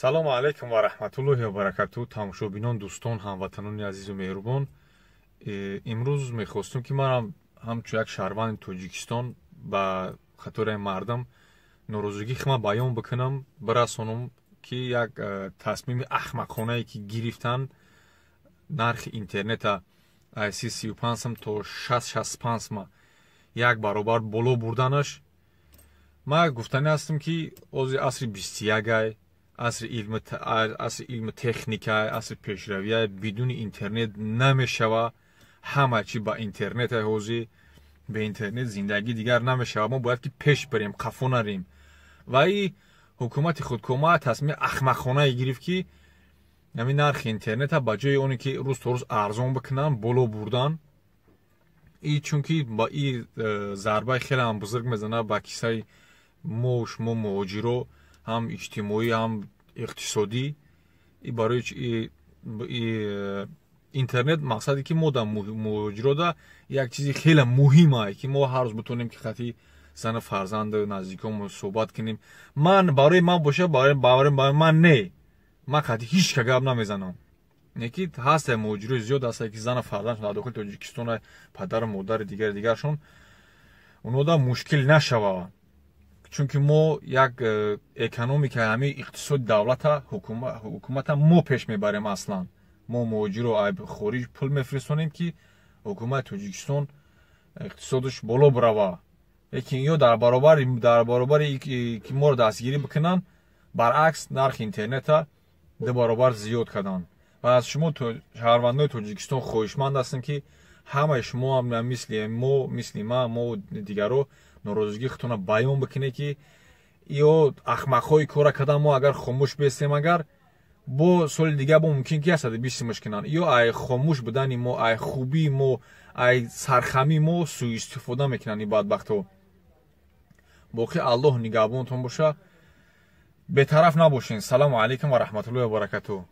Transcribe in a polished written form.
Салому алайкум ва раҳматуллоҳи ва баракату, тамошобинон, дӯстон, ҳамватанони азизу меҳрубон. Имрӯз мехостум, ки манам ҳамчун як шаҳрванди Тоҷикистон ба хатораи мардам норозигӣ худма баён бикунам, бирасонам, ки як тасмими ахмақонае, ки гирифтанд, нархи интернета аз 35 сум то 60-65 сума як баробар боло бурданаш. Ман гуфтанӣ ҳастам, ки ҳозир асри 21-ай, асри илм, асри илму техника, асри пешравия, бидуни интернет намешава. Ҳама чи ба интернет. Ҳозир бе интернет зиндагӣ дигар намешава. Мо бояд ки пеш барем, қафо нарем. Ва и ҳукумати худкома тасмими ахмақонае гирифт, ки ҳамин нархи интернета ба ҷои оне ки рӯз то рӯз арзон бикунанд, боло бурдан. И чунки ба и зарбаи хеле ҳам бузург мезанад ба кисаи мо, шумо, муҳоҷиро, ҳам иҷтимоӣ, ҳам иқтисодӣ. И барои интернет мақсаде ки мо дар муҳоҷирода як чизи хеле муҳимае, ки мо ҳар рӯз битонем, ки хати зану фарзанду наздиконмо суҳбат кунем. Ман, барои ман боша, барои ман не, ман хати ҳеҷ ка гап намезанам. Неки ҳастае муҳоҷирои зиёд ҳастае, ки зану фарзандшон дар дохили Тоҷикистон, падару модари дигари дигаршон, онода мушкил нашава, чунки мо як экономика, ҳамин иқтисоди давлата, ҳукумата мо пеш мебарем. Аслан мо, муҳоҷиро, хориҷ пул мефиристонем, ки ҳукумати Тоҷикистон иқтисодаш боло бирава. Лекин ё дар баробари ки моро дастгирӣ бикунанд, баръакс нархи интернета ду баробар зиёд карданд. Ва аз шумо, шаҳрвандони Тоҷикистон, хоҳишманд ҳастем, ки ҳамаи шумо мисли мо, мисли ман, мо дигаро норозигии худтонро баён бикунед, ки ё ахмақҳои кора кардан. Мо агар хомӯш бестем, агар бо соли дига бо мумкин ки 120 сумаш кунанд. Ё ай хомӯш будани мо, ай хубии мо, ай сархамии мо сӯистифода мекунанд ин бадбахтҳо. Боқӣ Аллоҳ нигаҳбонтон боша, бетараф набошен. Салому алайкум ва раҳматуллоҳи ва баракатуҳ.